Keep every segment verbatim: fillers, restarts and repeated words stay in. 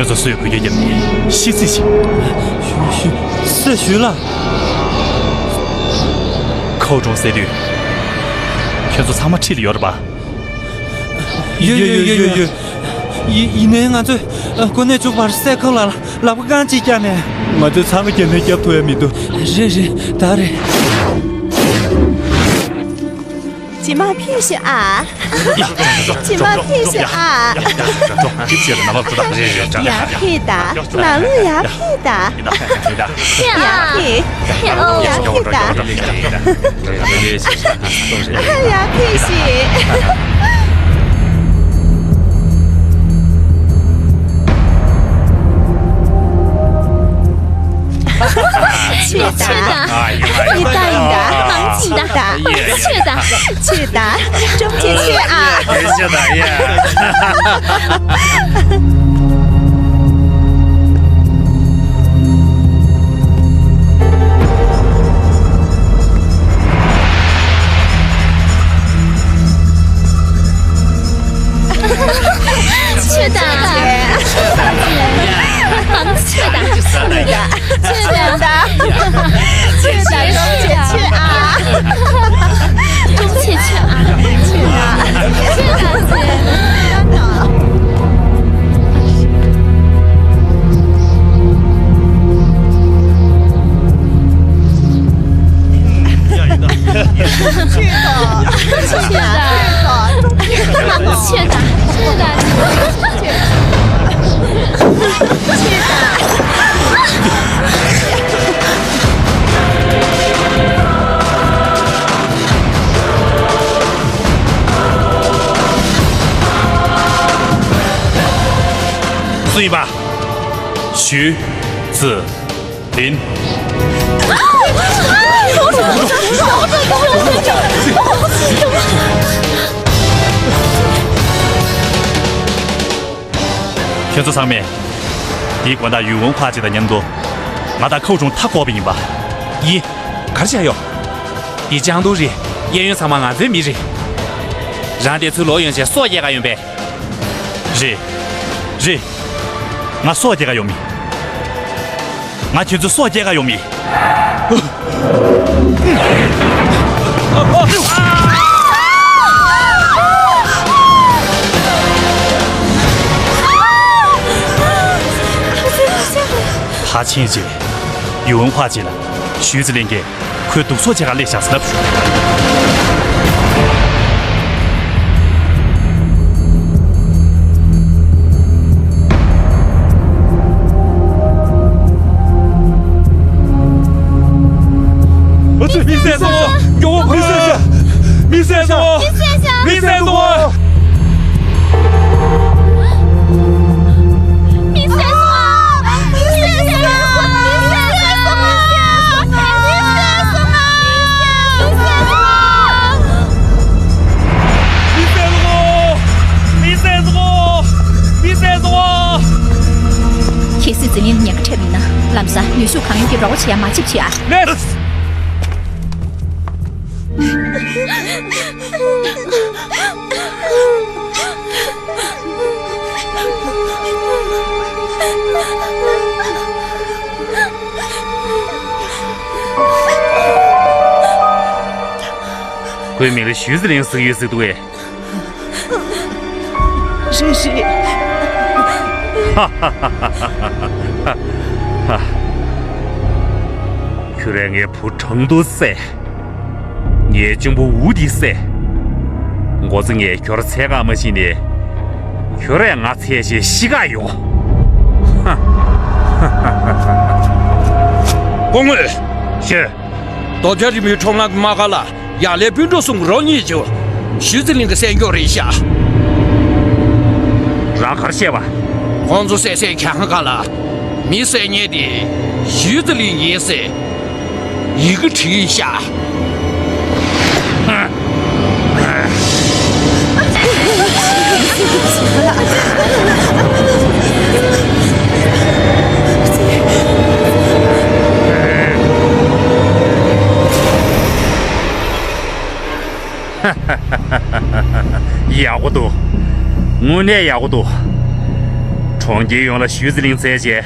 ཚོ་སུས་འགུལ་སྐྱོད་བརྒྱབ་ནས་ཤི་ཚིག་ཞིག་ཞུ་ཞུ་སུས་ཞུས་ལ། ཁའོ་ཀྲུང་བསད་དུས། ཁྱོད་ཚོ་ཚང་མ་ཁྲིད་ལ་ཡོད་རེད་པ། ཡོད་ཡོད་ཡོད་ཡོད་ཡོད། ཡིན་ཡིན་ནའི་ང་ཚོས་ཨ་ཀུན་ནས་བཅུག་པར་སྲས་ཁོང་ལ་ལག་པ་རྐང་གཅིག་བཀྱགས་ནས། ང་ཚོས་ཚང་གི་རྒྱབ་ནས་བརྒྱབ་ཐུབ་ཡ་མི་འདུག་རེད་རེད། ད་རེད། རྗེས་མ་ཕེབས་ཤོག་ཨ། རྗེས་མ་ཕེབས་ཤོག་ཨ། ཡར་ཕེབས་དང་། ནང་ལོགས་ཡར་ཕེབས་དང་། ཡར་ཕེབས། ཕེབས་ཨ། ཡར་ཕེབས་དང་། ཡར་ཕེབས་ཤིག་ཆོས་དང་། ཡིན་ད་ཡིན་ད། མང་ཆེ་ད། ཆོས་དང་། ཆོས་དང་། ཀྲུང་ཆེ་ཆོས་ཨ། ཆོས་དང་ཡ། ཆོས་དང་། མང་ཆེ་ད། ཆོས་དང་། ཆོས་དང་། ཆོས་དང་། ཀྲུང་ཆེ་ཆོས་ཨ། ཀྲུང་ཆེ་ཆོས་ཨ། ཆོས་དང་། ཆོས་དང་། ཆོས་དང་། ཆོས་དང་། ཆོས་དང་། སུ་ཡིན་པ། ཞུས་ཙི་ལིན། ཁྱོད་ཚོ་ཚང་མས་འདིའི་དགོན་བདག་ཡུས་ཝུན་ཧྭ་ཅིག་དང་མཉམ་དུ་ང་དང་ཁའོ་ཀྲུང་མཐའ་བསྐོར་བ་ཡིན་པ། ཡིན། ག་རེ་བྱས་ཡོད། འདི་ཅང་ཏུའུ་རེད། གཡས་གཡོན་ཚང་མ་ང་ཚོའི་མི་རེད། རང་དེ་ཚོའི་ལོག་ཡོང་བྱས་སྲོག་སྐྱེལ་ག་ཡོང་པས། རེད། རེད། ང་སྲོག་སྐྱེལ་ག་ཡོང་མི། ང་ཁྱོད་ཚོའི་སྲོག་སྐྱེལ་ག་ཡོང་མི། ཕར་ཕྱིན་རྗེས། ཡུས་ཝུན་ཧྭ་ཅིག་ལ་ཞུས་ཙི་ལིན་གྱིས་ཁོའི་སྡུག་སོགས་བྱེད་ག་སླེབས་ཤག་ཟེར་ལབ་ཞུ། ཨ་ཙི། མི་བསད་སོང་། མགྱོགས་པོ་ཕར། མི་བསད་སོང་། མི་བསད་སོང་། མི་བསད་སོང་། མི་བསད་སོང་། མི་བསད་སོང་། མི་བསད་སོང་། མི་བསད་སོང་། མི་བསད་སོང་། མི་བསད་སོང་། གལ་སྲིད་ཙི་ལིན་ཉེན་ཁ་འཕྲད་པ་ཡིན་ན། ལམ་སང་ནུས་ཤུགས་གང་ཡོད་ཀྱིས་རོགས་པ་བྱེད་ཡ་མ་བྱེད་བྱེད་ཨ། ལེགས། ཁོའི་མིང་ལ་ཞུས་ཙི་ལིན་ཟེར་གྱི་ཡོད་ཟེར་འདུག་གས། རེད་རེད། ཁྱོད་རས་ངའི་བུ་ཁྲང་ཏུའུ་བསད། ངའི་གཅུང་པོ་ཝུ་ཏི་བསད། མགོ་ཚོ་ངས་ཁྱོད་འཚོལ་ག་མ་ཕྱིན་ནས། ཁྱོད་རས་ང་འཚོལ་བྱས་ཤི་ག་ཡོང་། སྐུ་ངོ། ཤོད། རྡོ་བརྒྱ་རིང་མོའི་ཁྲོམ་ལམ་དམག་སྒར་ལ། ཡར་ལས་སྤུན་གྲོགས་གསུམ་རོགས་གཉིས་བྱོས། ཞུས་ཙི་ལིན་གྱི་སྲས་མགྱོགས་རེད་ཤག་རང་ག་རེ་བཤད་པ། ཁོང་ཚོ་བསད་སའི་གྱང་ཁ་ལ། མི་བསད་མཁན་དེ་ཞུས་ཙི་ལིན་ཡིན་ཟེར་ཡི་གེ་བྲིས་ཤག་ཡག་པོ་འདུག་དངོས་གནས་ཡག་པོ་འདུག་གྲོང་ཁྱེར་ཡོངས་ལ་ཞུས་ཙི་ལིང་བཙལ་རྗེས་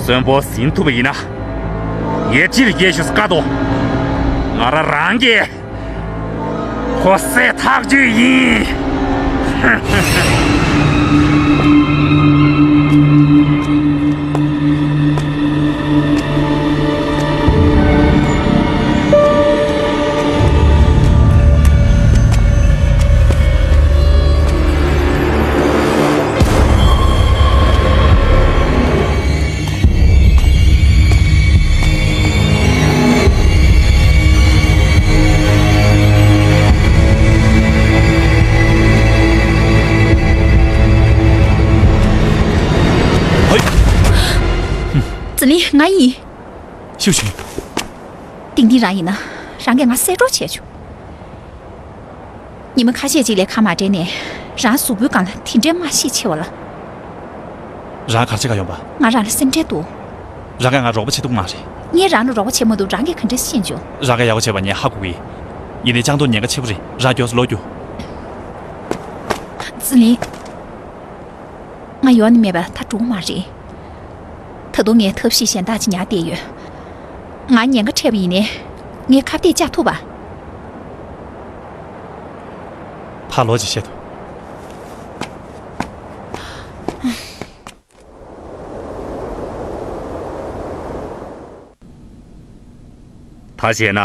གསོན་པོ་ཟིན་ཐུབ་པ་ཡིན་ན། ངས་ཁྲིར་སྐྱེལ་ཞུས་བཀའ་ཏོ། ང་རང་རང་གིས་ཁོ་བསད་ཐག་གཅོད་ཡིན། ཙི་ལིང་། ང་ཡིན། ཤིའུ་ཆུན། ཏིང་ཏིང་རང་ཡིན་ན། རང་གིས་ང་བསད་གྲོགས་བྱས་བྱུང་། ཉི་མ་ཁ་ཤས་ཅིག་ལས་ཁ་མ་བྲལ་ནས་རང་གཟུགས་པོའི་སྒང་ལ་དེ་འདྲའི་རྨ་ཤས་ཆེ་བ་ལ། རང་ག་རེ་བྱེད་ག་ཡོང་པ། ང་རང་ལ་སེམས་ཁྲལ་འདུག། རང་གིས་ང་རོགས་པ་བྱེད་ཐུབ་མ་རེད། ངས་རང་ལ་རོགས་པ་བྱེད་མ་ཐུབ། རང་གིས་ག་འདྲ་ཤེས་བྱུང་། རང་གིས་ཡག་པོ་བྱས་པ་ངས་ཧ་གོ་གི། ཡིན་ནའི་ལྕང་ཏོག་ཉེན་ཁ་ཆེ་པོ་རེད། རང་མགྱོགས་སེ་ལོག་རྒྱུགས། ཙི་ལིང་། ང་ཡོང་ནི་མེད་པ་ད་འགྲོ་གི་མ་རེད། ད་དུང་ངས་ཐབས་ཤེས་གཞན་དག་ཅིག་ཉར་བསྡད་ཡོད། ང་ཉེན་ཁ་འཕྲད་པ་ཡིན་ནའི་ངས་ཁ་གཏད་བཅག་ཐུབ་པ། ཕར་ལོག་ཅིག་བཤད་དོ། ད་བྱས་ན།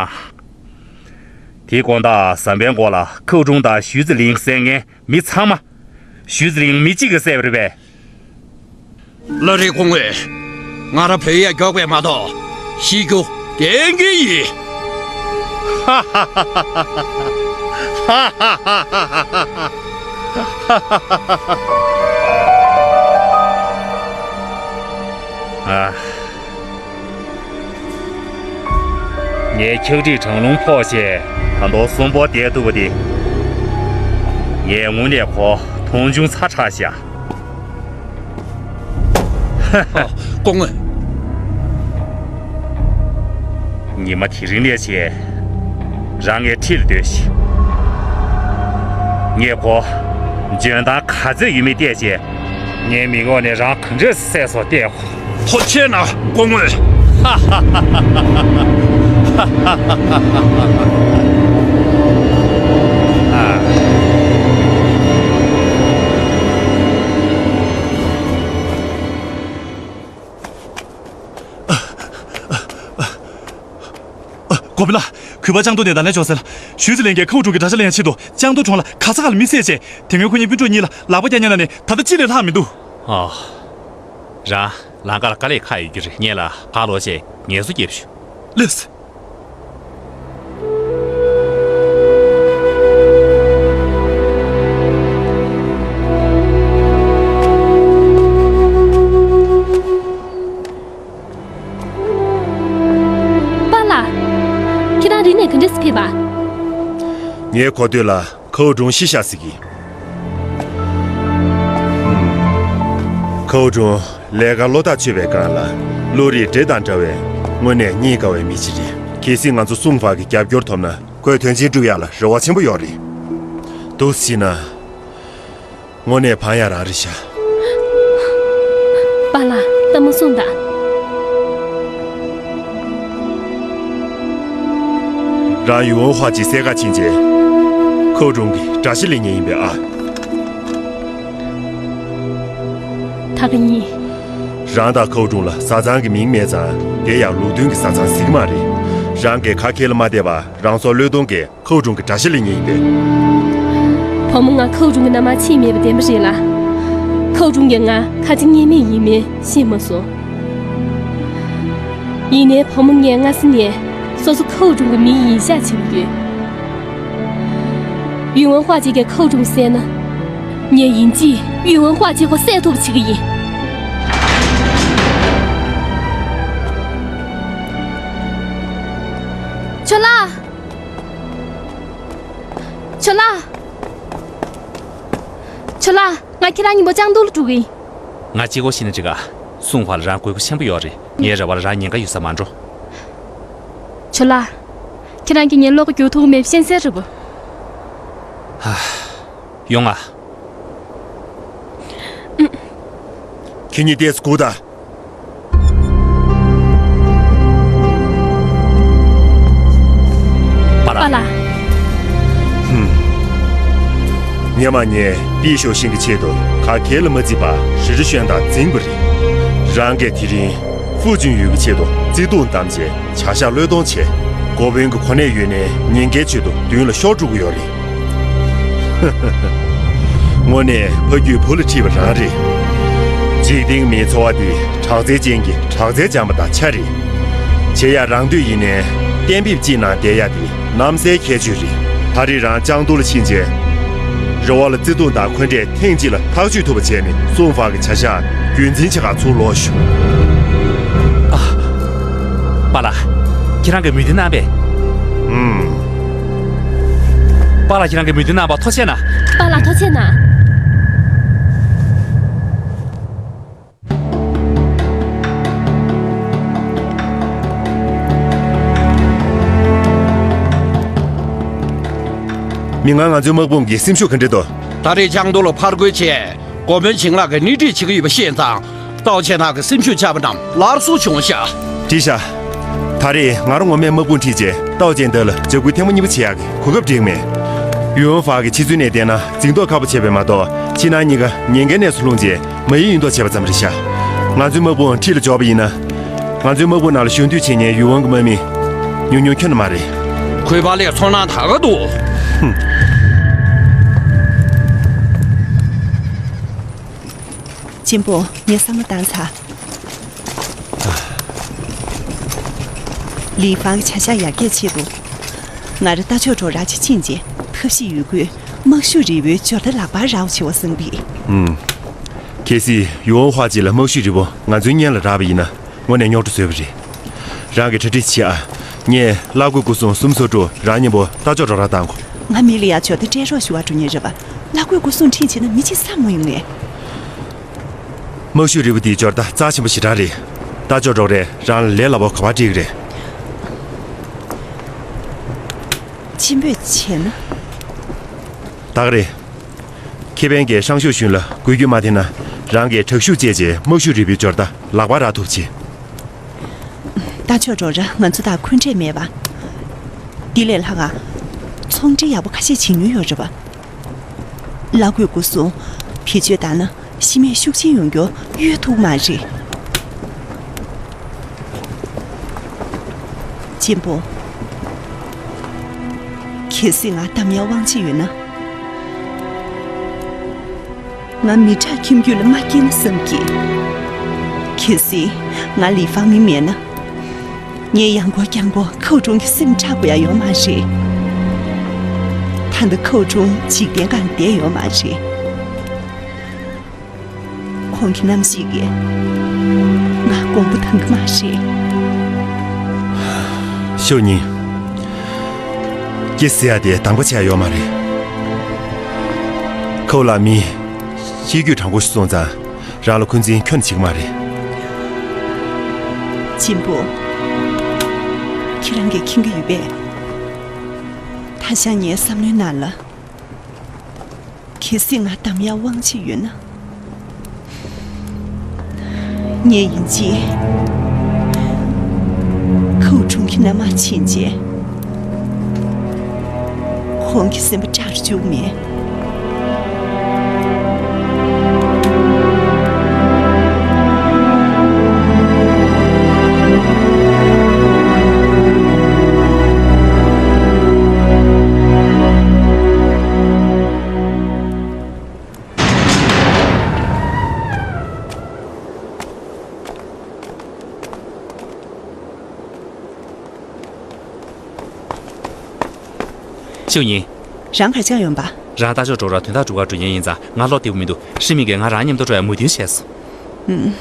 དེའི་དགོང་དག་ཟམ་པའི་མགོ་ལ་ཁའུ་ཀྲུང་དང་ཞུས་ཙི་ལིང་བསད་མཁན་མི་ཚང་མ། ཞུས་ཙི་ལིང་མི་གཅིག་གིས་བསད་པ་རེད་པས། བླ་རི་སྐུ་ངོ། ང་རང་བོད་ཡིག་མགྱོགས་པས་མ་གཏོགས་ཤེས་རྒྱུ་གཏན་འཁེལ་ཡིན། ཧ་ཧ་ཧ་ཧ། ཨ། ངའི་ཁྱག་ཁྲིག་གྲང་རླུང་ཕོག་བྱས་ད་དུང་གསོན་པོ་བསྡད་ཐུབ་པ་དེ། ངས་དངོས་གནས་ཁོ་མཐོང་ཆུང་ཚ་དྲགས་ཤག། ཨ། སྐུ་ངོ། ཉི་མ་དེ་རིང་ནས་བྱས། རང་ངའི་ཁྲིར་སྡོད་ཤིག། ངས་ཁོ་འཇོན་ཐང་ག་ཚོད་ཡོད་མེད་བལྟས་བྱས། ངའི་མིག་འོག་ནས་རང་ག་འདྲས་བསད་སོང་བལྟས་ཁོ། ཐུགས་རྗེ་གནང་སྐུ་ངོ། ཨ། གོ་པི་ལ། གུས་པ་ལྕང་ཏོག་ནས་བརྡ་ལན་འབྱོར་ཟེར། ཞུས་ཙི་ལིང་གིས་ཁའུ་ཀྲུང་གི་དགྲ་ཤ་ལེན་ཆེད་དུ་ལྕང་ཏོག་གྲོང་ལ་ག་ས་ག་ལ་མི་བསད་བྱས། དེ་སྔོན་ཁོ་གཉིས་སྤུན་གྲོགས་གཉིས་ལ་ལག་པ་བརྒྱབ་མཁན་ནང་ནས་ད་ལྟ་གཅིག་ལས་ལྷག་མི་འདུག། ཨ། རང་ལམ་ཁ་ལ་དཀའ་ལས་ཁག་ཡོད་རྒྱུ་རེད། སྔོན་ལ་ཕར་ལོག་བྱས་ངལ་གསོ་རྒྱབ་ཤོག། ལགས་སོ། པཱ་ལགས། ཁྱེད་རང་རི་ནས་ག་འདྲས་སེ་ཕེབས་པ། ངའི་གོ་ཐོས་ལ་ཁའུ་ཀྲུང་ཤི་ཤག་ཟེར་གི། ཁའུ་ཀྲུང་ལས་ཀ་བློ་ཐག་ཆོད་པའི་སྒང་ལ་བློ་རིག་འདྲེ་དང་འདྲ་བའི་དངོས་གནས་རྙེད་དཀའ་བའི་མི་ཞིག་རེད། གལ་སྲིད་ང་ཚོ་སུང་ཧྥ་གི་རྒྱབ་སྐྱོར་ཐོབ་ན་ཁོའི་དོན་ཆེན་འགྲུབ་ཡག་ལ་རེ་བ་ཆེན་པོ་ཡོད་རེད། འདུག་སེ་བྱས་ན། དངོས་གནས་ཕན་ཡག་རང་རེད་ཤག། པཱ་ལགས། ད་མ་གསུངས་དང་། རང་ཡུས་ཝུན་ཧྭ་ཅིག་བསད་ག་ཕྱིན་རྗེས། ཁའུ་ཀྲུང་གི་དགྲ་ཤ་ལེན་མཁན་ཡིན་པས་ཨ། ད་ག་ཡིན། རང་དང་ཁའུ་ཀྲུང་ལ་བཟའ་ཚང་གི་མིང་མེད་ཙང་དེ་ཡང་ལུགས་མཐུན་གྱི་བཟའ་ཚང་ཟེར་གི་མ་རེད། རང་གིས་ཁ་ཁྱེར་ལ་མ་བསྡད་པར་རང་ཚོ་བློས་གཏོང་གིས། ཁའུ་ཀྲུང་གི་དགྲ་ཤ་ལེན་མཁན་ཡིན་པས། བུ་མོ་ང་ཁའུ་ཀྲུང་གི་མནའ་མར་ཕྱིན་མེད་པ་བདེན་པ་རེད་ལ། ཁའུ་ཀྲུང་གིས་ང་ཁ་ཆེ་མཉེས་མེད་ཡིན་མིན་ཤེས་མ་སོང་། ཡིན་ནའི་བུ་མོ་ངས་སྔ་ས་ནས་སོ་སོ་ཁའུ་ཀྲུང་གི་མི་ཡིན་ཤག་བྱེད་ཀྱི་ཡོད། ཡུས་ཝུན་ཧྭ་ཅིག་གིས་ཁའུ་ཀྲུང་བསད་ན། ངས་ཡིན་གཅིག་ཡུས་ཝུན་ཧྭ་ཅིག་ཁོ་བསད་ཐུབ་པ་བྱེད་ཀྱི་ཡིན། ཆོས་ལགས། ཆོས་ལགས། ཆོས་ལགས། ང་ཁྱེད་རང་མཉམ་པོ་ལྕང་ཏོག་ལ་འགྲོ་གི་ཡིན། ང་གཅིག་པོ་ཤི་ན་འགྲིག་ག། སུང་ཧྥ་ལ་རང་དགོས་མཁོ་ཆེན་པོ་ཡོད་རེད། ངའི་རེ་བ་ལ་རང་ཉེན་ཁ་ཡོད་སར་མ་འགྲོ། ཆོས་ལགས། ཁྱེད་རང་གིས་ངའི་བློ་ཁ་འགྱུར་ཐུབ་ཀྱི་མེད་པ་ཤེས་གསལ་རེད་པ། ཧ། ཡོང་ང་། ཨུམ། ཁྱེད་གཉིས་ཏོག་ཙམ་སྒུག་དང་། པཱ་ལགས། པཱ་ལགས། ཧུམ། སྔོན་མ་ངས་པི་ཞའོ་ཤིན་གྱི་ཆེད་དུ་ག་གེ་ལ་མ་བརྩིས་པར་རི་རི་ཤོན་དང་འཛིངས་པ་རེད། རང་གིས་དེ་རིང་ཧྥུ་ཅུན་ཡུས་ཀྱི་ཆེད་དུ་བརྩེ་དུང་བསྡམས་བྱས་བྱ་གཞག་བློས་གཏོང་བྱས། འགོ་དཔོན་གྱི་གོ་གནས་ཡོད་ནའི་ཉེན་ཁའི་ཆེད་དུ་མདུན་ལ་ཤོར་འགྲོ་གི་ཡོད་རེད། དངོས་གནས་ཕ་རྒྱུད་བུ་ལ་ཁྲིད་པ་རང་རེད། འཇིག་རྟེན་མིའི་འཚོ་བ་འདི་དྲག་རྩལ་ཅན་གྱི་དྲག་རྩལ་སྦྱངས་པ་དང་ཆ་རེད། བྱེད་ཡག་རང་འདོད་ཡིན་ནའི་གཏན་འབེབས་གཅིག་ནང་བསྡད་ཡག་འདི་གནམ་སའི་ཁྱད་ཆོས་རེད། ད་རེས་རང་ལྕང་རྡོ་ལ་ཕྱིན་རྗེས། རེ་བ་ལ་བརྩེ་དུང་དང་འཁོན་འགྲས་ཐེངས་གཅིག་ལ་ཐག་གཅོད་ཐུབ་པ་བྱས་ནས་སུང་ཧྥ་གི་བྱ་གཞག་རྒྱུན་འཛིན་བྱེད་གར་ཚུར་ལོག་ཞུ། ཨ། པཱ་ལགས། ཁྱེད་རང་གིས་མོས་མཐུན་གནང་པས། ཨུམ། པཱ་ལགས་ཁྱེད་རང་གིས་མོས་མཐུན་གནང་བར་ཐུགས་རྗེ་གནང་། པཱ་ལགས་ཐུགས་རྗེ་གནང་། མི་ང་ང་ཚོའི་དམག་དཔུང་གི་སེམས་ཤུགས་ག་འདྲ་འདུག་ད་རེས་ལྕང་རྡོ་ལ་ཕར་རྒོལ་བྱས། འགོ་དཔོན་ཆིང་ལགས་ཀྱིས་སྣེ་ཁྲིད་བྱེད་ཀྱི་ཡོད་པ་ཤེས་ཙང་། ཏའོ་ཆེ་ནག་གི་སེམས་ཤུགས་ཆག་པ་རྣམས་སླར་གསོ་བྱུང་ཤག་བྲིས་ཤག་ད་རེས་ང་རང་ངོ་མས་དམག་དཔུང་ཁྲིད་རྗེས་ཏའོ་ཅན་ཏེ་ལ་འཇབ་རྒོལ་ཐེངས་མ་གཉིས་པ་བྱེད་ཡག་གི་གོ་སྐབས་བསྒྲིགས་མེད། ཡུའུ་ཧོན་ཧྥ་གི་ཕྱི་ཚུལ་ནས་བལྟས་ན་འཛིང་ཐོག་ཁ་པོ་བྱས་པས་མ་གཏོགས་ཕྱི་ནང་གཉིས་ཀ་ཉེན་ཁའི་གནས་སུ་ལྷུང་རྗེས་མ་ཡིན་ཡིན་མདོག་བྱས་པ་ཙམ་རེད་ཤག་ང་ཚོའི་དམག་དཔུང་ཁྲིད་ལ་འཇོག་པ་ཡིན་ན། ང་ཚོའི་དམག་དཔུང་ནང་ལ་གཞོན་དུས་བྱེད་མཁན་ཡུལ་དབང་གི་དམག་མི་ཉུང་ཉུང་ཁྱོན་ནས་མ་རེད། གུས་པ་ལས་ཚོར་སྣང་དག་ག་འདུག་ཧུམ། གཅེན་པོ། ངས་བསམ་བློ་བཏང་ཚར། ལི་ཧྥང་གི་བྱ་གཞག་ཡར་རྒྱས་ཆེད་དུ། ང་རང་རྟ་མཆོག་གྲོགས་རང་གཅིག་ཕྱིན་རྗེས་ཐབས་ཤེས་ཡོད་རྒུས་དམག་ཤུགས་རིལ་བོའི་འབྱོར་ཐ་ལག་པར་རག་ཆེ་བ་བསམ་པས། ཧུམ། གལ་སྲིད་ཡུའུ་ཧོན་ཧྭ་ཅིག་ལ་དམག་ཤུགས་རིལ་བོ་ང་ཚོའི་སྔོན་ལ་རག་པ་ཡིན་ན་དངོས་གནས་རྙོག་དྲ་བཟོས་པ་རེད། རང་གིས་གྲ་སྒྲིག་བྱེད་ཨ། ངས་བླ་གོས་སྐུ་སྲུང་སུམ་སོ་དྲུག་རང་མཉམ་པོ་རྟ་མཆོག་གྲོགས་རང་བཏང་གོ། ང་མི་ལ་ཡ་བྱོ་ད་སྤྲད་རོགས་ཞུ་བ་འགྲོ་མཁན་རེད་པ། བླ་གོས་སྐུ་སྲུང་ཁྲིད་བྱས་ན་མི་གཅིག་བསམ་མ་ཡོང་ངས། དམག་ཤུགས་རིལ་བོ་འདིའི་འབྱོར་ཐ་རྩ་ཆེན་པོ་ཞེ་དྲག་རེད། རྟ་མཆོག་གྲོགས་རེད་རང་ལ་ལས་སླ་པོ་ག་པར་སྤྲད་ཀྱི་རེད། གཅེན་པོས་བྱས་ན། ད་ག་རེད། ཁེ་ཕན་གྱི་ཧྲང་ཤོ་ཞུན་ལ་འགུལ་སྐྱོད་མ་ཐེབས་ན་རང་གིས་དྲག་ཤུགས་བཅས་བྱས་དམག་ཤུགས་རིལ་བོའི་འབྱོར་ཐ་ལག་པར་རག་ཐུབ་ཆེ། རྟ་མཆོག་གྲོགས་ར་ང་ཚོ་དང་འཁོན་འགྲས་མེད་པ། འདི་ལས་ལྷག་ག་ཚོང་འབྲེལ་ཡག་པོ་ཁ་ཤས་བྱེད་མྱོང་ཡོད་རེད་པ། བླ་གོས་སྐུ་སྲུང་བེད་སྤྱོད་བཏང་ན་ཤི་རྨས་ཤུགས་ཆེན་ཡོང་རྒྱུ་གཡོལ་ཐུབ་མ་རེད། གཅེན་པོ། གལ་སྲིད་ང་འདམ་ཡག་དབང་ཆ་ཡོད་ན། ང་མི་དྲག་ཁྱིམ་རྒྱུད་ལ་མ་སྐྱེས་ན་བསམ་གི། གལ་སྲིད་ང་ལི་ཧྥང་མི་མེད་ན། ངའི་ཡང་སྒོ་རྐྱང་པོ་ཁའུ་ཀྲུང་གི་སེམས་ཁྲལ་དགོས་ཡ་ཡོད་མ་རེད། ད་ལྟ་ཁའུ་ཀྲུང་འཇིག་རྟེན་སྒང་བསྡད་ཡོད་མ་རེད། ཁོང་གི་རྣམ་ཤེས་ཀྱིས་ང་དགོངས་པ་འདང་གི་མ་རེད། ཤོ་ཉིན། སྐྱེ་ཟེར་ཡ་དེ་དང་པོ་ཆགས་ཡོད་མ་རེད། ཁའུ་ལ་མི། ཤེས་རྒྱུད་དྲང་པོ་ཞིག་སོང་ཙང་རང་ལ་འཁོན་འཛིན་ཁྱོན་ནས་བྱེད་ཀྱི་མ་རེད། གཅེན་པོ། ཁྱེད་རང་གིས་མཁྱེན་གྱི་ཡོད་པས། ད་ཆ་ངའི་བསམ་བློའི་ནང་ལ། གལ་སྲིད་ང་འདམ་ཡག་དབང་ཆ་ཡོད་ན། ངས་ཡིན་གཅིག་ཁའུ་ཀྲུང་གི་མནའ་མར་ཕྱིན་རྗེས། ཁོང་གི་སེམས་པ་སྐྲག་རུ་བཅུག་མེད། ཤོ་ཉིན། རང་གར་བཅར་ཡོང་པ། རང་རྟ་མཆོག་གྲོགས་ར་དོན་དག་སྒྲུབ་གར་འགྲོ་མཁན་ཡིན་ཙང་ང་ལོག་བདེ་པོ་མི་འདུག་ཧྲི་མི་གིས་ང་རང་མཉམ་དུ་འགྲོ་ཡ་མོས་མཐུན་བྱས་སོང་། ཨུམ།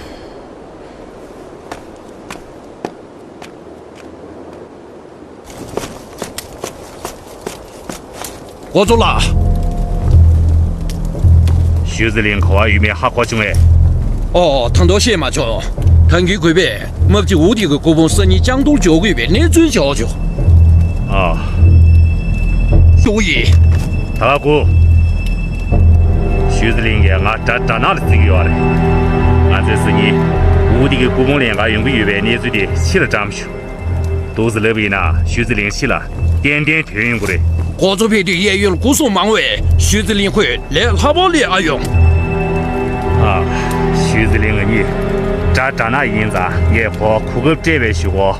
འགོ་གཙོ་ལགས། ཞུས་ཙི་ལིང་ག་བར་ཡོད་མེད་ཧ་གོ་བྱུང་ངས། ཨོ། ད་དུང་ཤེས་མ་བྱུང་། ད་གིན་གུས་པས་དམག་སྤྱི་ཝུ་ཏི་གི་སྐུ་ཕུང་སང་ཉིན་ལྕང་རྡོར་འབྱོར་གྱི་ཡོད་པའི་གནས་ཚུལ་བྱས་བྱུང་། ཨ། ཞུ་ཡིན། ད་ག་གོ། ཞུས་ཙི་ལིང་གིས་ང་དགྲ་དགྲ་ནག་ལ་བརྩི་གི་ཡོད་རེད། ང་ ང་ཚོས་སང་ཉིན་འུ་དེ་གི་སྐུ་ཕུང་ལེན་ག་ཡོང་གི་ཡོད་པའི་གནས་ཚུལ་དེ་ཕྱི་ལ་བཀྲམ་ཞུ། འདུག་སེ་ལབ་པ་ཡིན་ན་ཞུས་ཙི་ལིང་ཕྱི་ལ་ཏན་ཏན་ཐོན་ཡོང་གི་རེད། འགོ་གཙོ་ཕེབས་དུས་གཡས་གཡོན་ལ་སྐུ་སྲུང་མང་བས་ཞུས་ཙི་ལིང་ཁོས་ལས་སླ་པོ་ལས་ཨ་ཡོང་། ཨ། ཞུས་ཙི་ལིང་ང་གཉིས་དགྲ་དགྲ་ནག་ཡིན་ཙང་ངས་ཁོ་གོ་སྐབས་སྤྲད་པའི་ཞུ་གོ།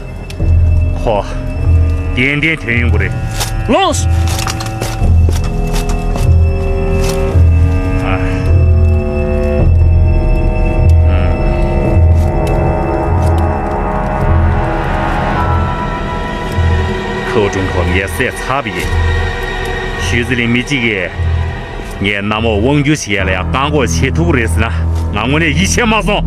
ཁོ། ཏན་ཏན་ཐོན་ཡོང་གི་རེད། ལོངས། ཨ། ཁོའི་དྲུང་ཁོ་ངས་བསད་ཚར་བ་ཡིན། ཞུས་ཙི་ལིང་མི་གཅིག་གིས་ངས་གནམ་འོག་དབང་སྒྱུར་བྱེད་ཡ་ལ་ཡང་བཀག་འགོག་བྱེད་ཐུབ་ཀྱི་རེད་ཟེར་ན་ང་དངོས་གནས་ཡིད་ཆེས་མ་སོང་།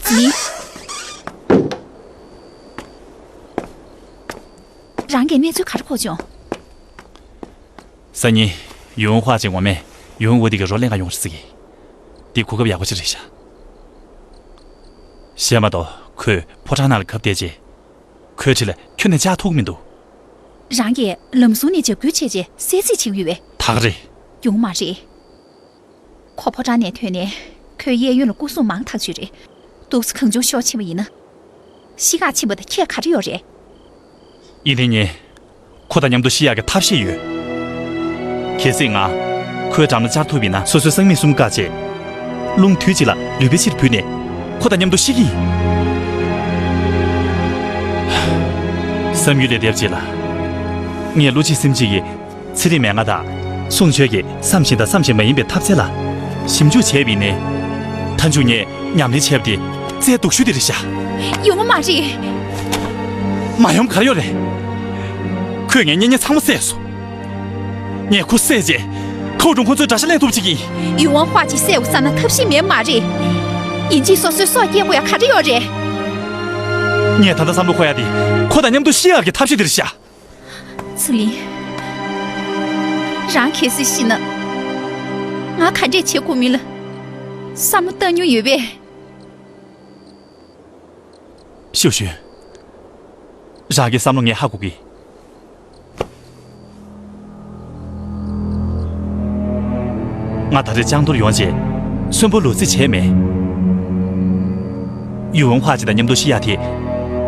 ཙི་ལིང་། རང་གིས་གནས་ཚུལ་ག་རེ་གོ་བྱུང་། སང་ཉིན་ཡུན་ཧྭ་ཅིག་ངོ་མས་ཡུན་འུ་དེ་གི་རོ་ལེན་ག་ཡོང་རེད་ཟེར་གི། འདི་གོ་སྐབས་ཡག་པོ་ཅིག་རེད་ཤག། བཤད་མ་གཏོགས་ཁོས་ཕོ་བྲང་ནང་ལ་ཁ་གཏད་རྗེས། ཁོའི་འཁྲིས་ལ་ཁྱོན་ནས་བཅར་ཐུབ་མི་འདུག། རང་གིས་ལམ་སང་ནས་འཇབ་རྒོལ་བྱས་རྗེས་གསལ་རྩིས་བྱེད་ཀྱི་ཡོད་པས། ད་ག་རེད། ཡོང་མ་རེད། ཁོ་ཕོ་བྲང་ནས་ཐོན་ནས་ཁོའི་གཡས་གཡོན་ལ་སྐུ་སྲུང་མང་ཐག་ཆོད་རེད། འདུག་སེ་གང་བྱུང་ཤོར་ཕྱིན་པ་ཡིན་ན། ཤི་ཁ་ཕྱིན་པ་དང་ཁྱད་ག་རེ་ཡོད་རེད། ཡིན་ནའི་ངས་ཁོ་དང་མཉམ་དུ་ཤི་ཡག་གི་ཐབས་ཤེས་ཡོད། གལ་སྲིད་ང་ཁོའི་འགྲམ་ལ་བཅར་ཐུབ་པ་ཡིན་ན། སོ་སོའི་སྲེག་མི་གསུམ་བཀག་རྗེས། རླུང་དུས་གཅིག་ལ་ལུས་པོའི་ཕྱིར་བུད་ནས་ཁོ་དང་མཉམ་དུ་ཤི་གི་ཡིན། བསམ་ཡུལ་ལས་འདས་པ་ཅིག་ལ། ངས་བློ་གཅིག་སེམས་གཅིག་གིས་ཚེ་རིང་མན་ངག་དང་གསུང་ཆོས་ཀྱི་བསམ་བཞིན་དང་བསམ་བཞིན་མ་ཡིན་པའི་ཐབས་རྩལ་ལ་ཞིབ་འཇུག་བྱས་པ་ཡིན་ནའི། མཐའ་མཇུག་ངས་ཉམས་ལེན་བྱས་པ་དེ་རྩལ་སྡུག་ཤོས་དེ་རེད་ཤག། ཡོང་གི་མ་རེད། མ་ཡོང་ག་རེ་ཡོད་རེད། ཁོས་ངའི་གཉེན་ཉེ་ཚང་མ་བསད་སོང་། ངས་ཁོ་བསད་རྗེས་ཁོའི་དྲུང་ཁོ་ཚོའི་དགྲ་ཤ་ལེན་ཐུབ་ཅིག་ཡིན། ཡུན་ཧྭ་ཅིག་བསད་པ་བསམ་ན་ཐབས་ཤེས་མེད་མ་རེད། ཡིན་གཅིག་སོ་སོའི་སྲོག་སྐྱེལ་དགོས་ཡ་ག་རེ་ཡོད་རེད། ངས་ད་ལྟ་བསམ་བློ་འཁོར་ཡ་དེ་ཁོ་དང་མཉམ་དུ་ཤི་ཡག་གི་ཐབས་ཤེས་དེ་རེད་ཤག། ཚེ་རིང་། རང་གལ་སྲིད་ཤི་ན། ང་ག་འདྲས་བྱེད་དགོས་མིན་ལ་བསམ་བློ་བཏང་མྱོང་ཡོད་པས། ཞའོ་ཞུན། རང་གི་བསམ་བློ་ངས་ཧ་གོ་གི། ང་ད་རེས་ལྕང་རྡོར་ཡོང་རྗེས་གསོན་པོ་ལུས་རྩིས་བྱས་མེད། ཡུས་ཝུན་ཧྭ་ཅི་དང་མཉམ་དུ་ཤི་ཡག་དེ་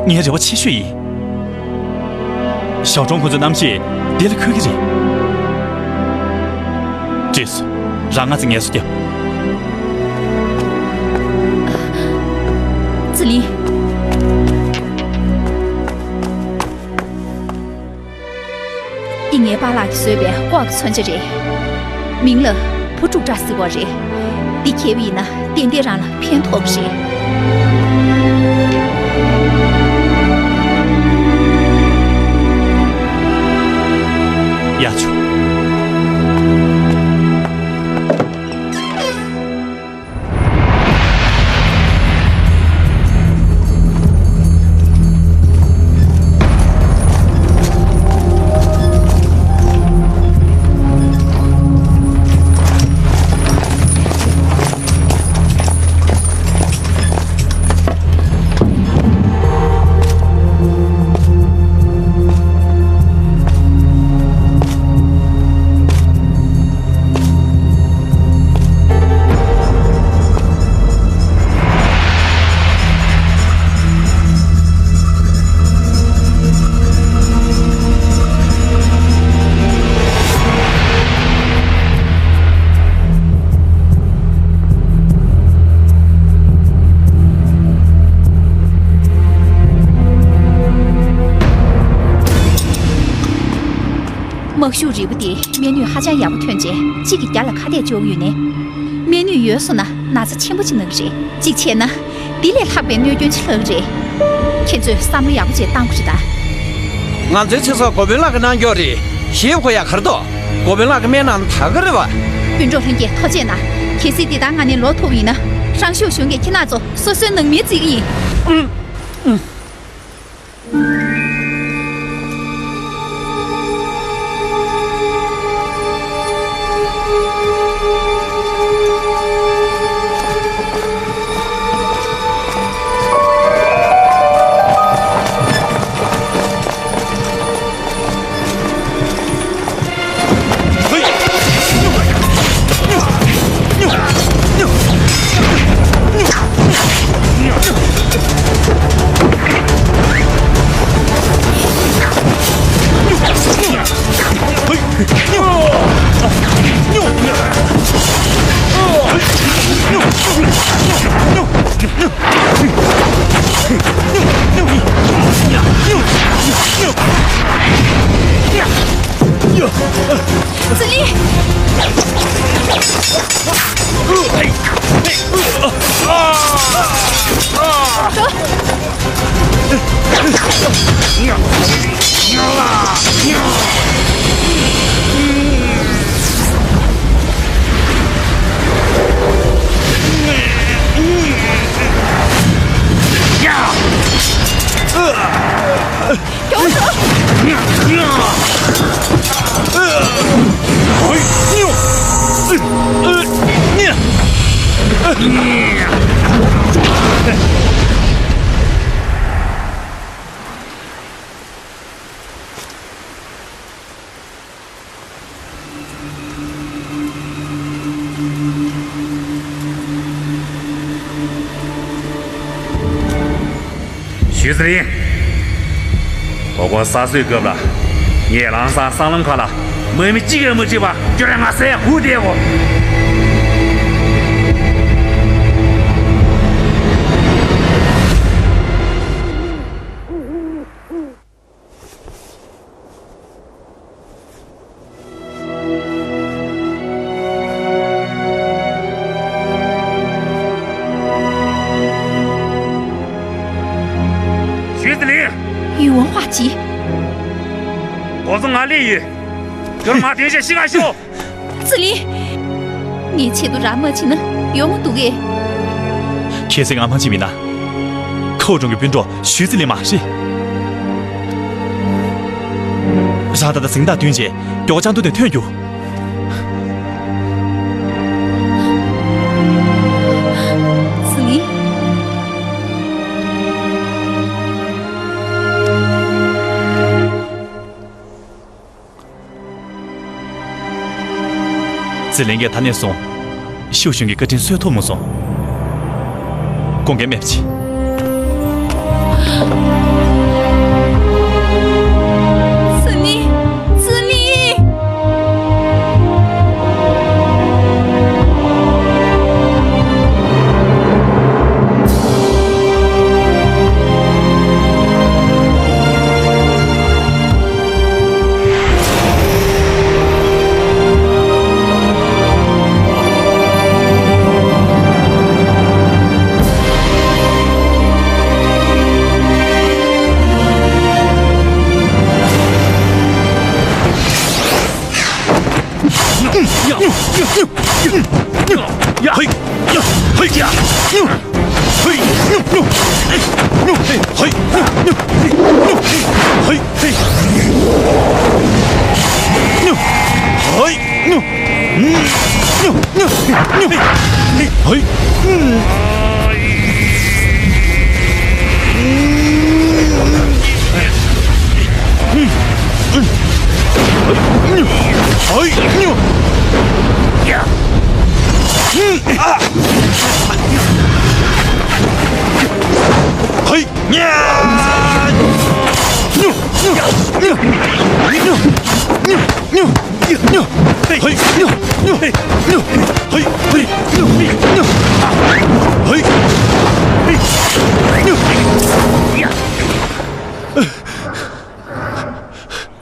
ངའི་རེ་བ་ཆེ་ཤོས་ཡིན། ཞའོ་ཀྲོང་ཁོ་ཚོའི་རྣམ་ཤེས་འདི་ལ་འཁོད་ཀྱི་རེད། བྲིས་སོ། རང་ང་ཚོ་ངལ་གསོ་རྒྱབ། ཙི་ལིན། འདི་ངའི་པཱ་ལགས་ཀྱིས་བཟོས་པའི་ལྐོག་གི་མཚོན་ཆ་རེད། མིང་ལ་བུ་ཕྲུག་འདྲ་ཟེར་བ་རེད། འདི་འཁྱེར་བ་ཡིན་ན་ཏན་ཏན་རང་ལ་ཕན་ཐོགས་ཀྱི་རེད། ཡ་ཆུ། དམག་ཤུགས་རིལ་པོ་དེ་སྨན་ནུས་ཧ་ཅང་ཡག་པོ་ཐོན་རྗེས་གཅིག་གིས་བརྒྱ་ལ་ཁ་གཏད་གཅོག་གི་ཡོད་ནའི། སྨན་ནུས་ཡོད་སོང་ན་ན་ཚ་ཆེན་པོ་ཅིག་ན་གི་རེད། གཅིག་བྱས་ན། འདི་ལས་ལྷག་པའི་གནོད་སྐྱོན་ཅིག་ལྷག་གི་རེད། ཁྱེད་ཚོས་བསམ་བློ་ཡག་པོ་ཅིག་བཏང་དགོས་རེད་ད། ང་ཚོའི་ཚེ་སྲོག་འགོ་དཔོན་ལགས་ཀྱི་རྣ་མཆོག་རེད། ཞེད་དགོས་ཡ་ག་རེ་འདུག། འགོ་དཔོན་ལགས་ཀྱི་སྨན་ནང་ད་ག་རེད་པ། སྤུན་གྲོགས་ལྷན་རྒྱས་ཐུགས་རྗེ་གནང་། གལ་སྲིད་འདི་ལྟར་ང་ནས་ལོག་ཐུབ་པ་ཡིན་ན། ཧྲང་ཞའོ་ཞུང་གིས་ཁྱེད་རྣམ་ཚོ་སོ་སོའི་ནང་མི་བརྩི་གི་ཡིན། ཞུས་ཟེར་ཡིན། དོ་དགོང་གསར་བཟོའི་སྐབས་ལ། ངས་རང་སང་སྲང་ལམ་ཁ་ལ་དམག་མི་གཅིག་ཀྱང་མ་འཁྲིད་པར་ཁྱོད་རང་ང་ཟས་སྒུག་བསྡད་གོ། ཞུས་ཟེར་ཡིན། ཡུས་ཝང་ཧྭ་ཅི། དོ་དགོང་ང་སླེབས་ཡིན། ཁྱོད་རང་ང་དེ་བཞིན་ཤི་ག་ཤོག། ཙི་ལིན། ངའི་ཆེད་དུ་ར་མ་བྱིན་ན་ཡོང་འདུག་གས། གལ་སྲིད་ང་མ་བྱིན་མིན་ན། ཁའོ་ཀྲུང་གི་སྤུན་གྲོགས་ཞུས་ཙི་ལིན་མ་རེད། རང་ད་ལྟ་གཟེངས་རྟགས་བསྟུན་རྗེས་མགྱོགས་ཆག་མདོ་དོན་ཐོན་རྒྱུ། ཙི་ལིན། ཙི་ལིན་གྱིས་ད་ནས་བཟུང་ཤུ་ཞུང་གི་བཀའ་དྲིན་གསོས་ཐུབ་མ་སོང་། དགོངས་འགལ་མེད་པ་བྱེད། ཙི་ལིན། ཙི་ལིན།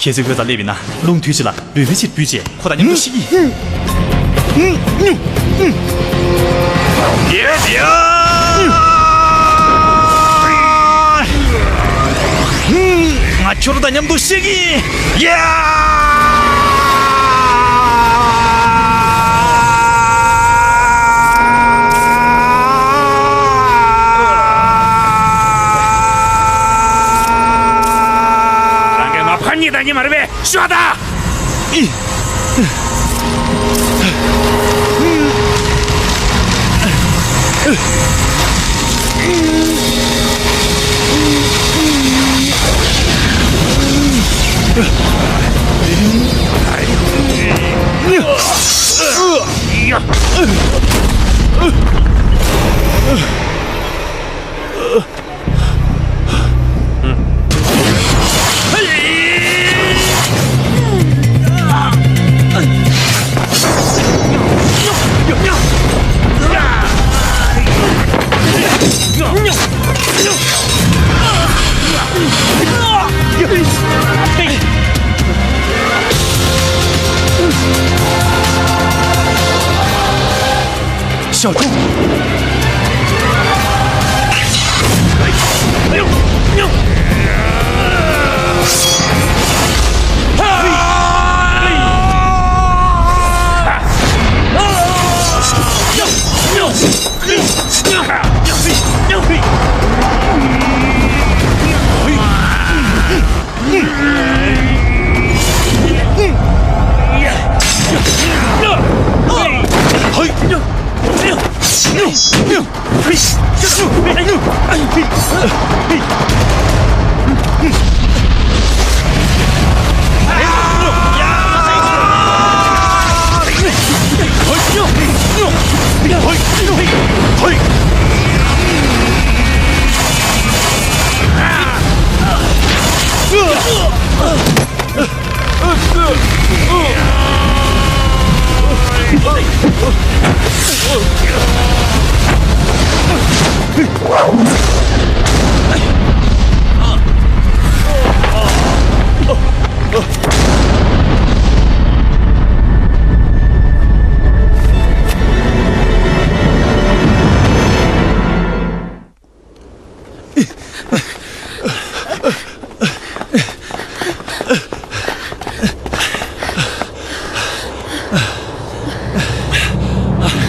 གལ་སྲིད་ཁོས་ད་སླེབས་ཡིན་ན། རླུང་དུས་ཆེ་ལ་ལུས་པའི་ཕྱིར་འབུད་རྗེས་ཁོ་དང་མཉམ་དུ་ཤི་གི་ཡིན། ང་ཁྱོད་དང་མཉམ་དུ་ཤི་གི་ཡིན། ཡ། རང་གིས་ང་ཕར་གཉིད་དང་གཉིད་མ་རེད་པས། ཤོག་ད། ཞའོ་ཀྲུང་།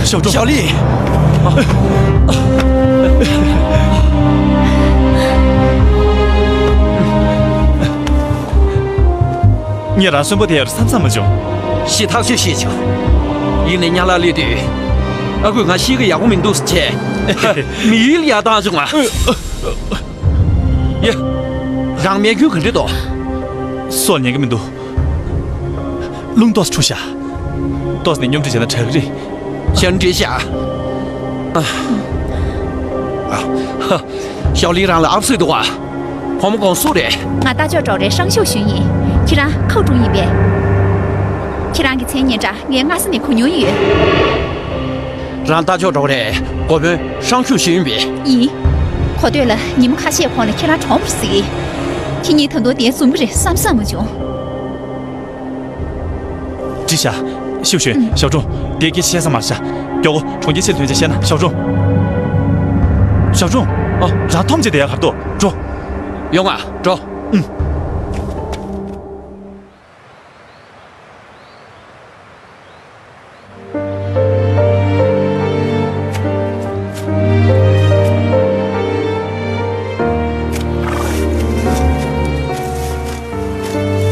ཞའོ་ཀྲུང་། ཞའོ་ལི། ངས་རང་གསོན་པོ་དེ་ཡར་བསམ་བསམ་མ་བྱུང་། ཞེ་ཐག་ཆོད་ཤེས་བྱུང་། ཡིན་ནའི་ཉ་ལ་སླེབས་དུས། ཨ་ཁུས་ང་ཤི་གི་ཡག་པོ་མི་འདུག་ཟེར་བྱས། མི་ཡུལ་ལ་ཡར་བཏང་བྱུང་ང་། ཡ། རང་རྨས་སྐྱོན་ག་འདྲ་འདུག་སྲོག་ཉན་གི་མི་འདུག་རླུང་ཏོག་ཙམ་འཁྲུགས་ཤག་ཏོག་ཙམ་ནས་སྙོམ་སྒྲིག་བྱས་ན་དྲག་གི་རེད། ཞལ་འདྲིས་ཤག་ཨ། ཨ། ཞའོ་ལི་རང་ལ་ཨབ་སུ་འདུག་ག་ཁོང་མོ་ཁོང་སུ་རེད། ང་རྟ་མཆོག་གྲོགས་རའི་ཧྲང་ཤུག་ཞུན་ཡིན། ཁྱེད་རང་ཁའུ་ཀྲུང་ཡིན་པས། ཁྱེད་རང་གི་མཚན་སྙན་གྲགས་ངས་སྔ་ས་ནས་གོ་མྱོང་ཡོད། རང་རྟ་མཆོག་གྲོགས་རའི་འགོ་དཔོན་ཧྲང་ཤུག་ཞུན་ཡིན་པས། ཡིན། གོ་ཐོས་ལ་ཉིན་མོ་ཁ་ཤས་གོང་ལ་ཁྱེད་རང་གྲོངས་པ་རེད་ཟེར་གི། ཁྱེད་གཉིས་ད་དུང་དེ་འཛོམས་ཀྱི་རེད་བསམ་བསམ་མ་བྱུང་། འགྲིག་ཤག་ཤུག་ཞུན། ཞའོ་ཀྲུང་། དེ་སྐད་ཆ་བཤད་ས་མ་རེད་ཤག་མགྱོགས་པོ་གྲོང་ཁྱེར་ཕྱིར་ཐོན་ཆེད་བཤད་ན། ཞའོ་ཀྲུང་། ཞའོ་ཀྲུང་། ཨ། རང་འཐོམ་བྱས་བསྡད་ཡ་ག་རེ་འདུག་འགྲོ། ཡོང་ང་། འགྲོ། ཨུམ།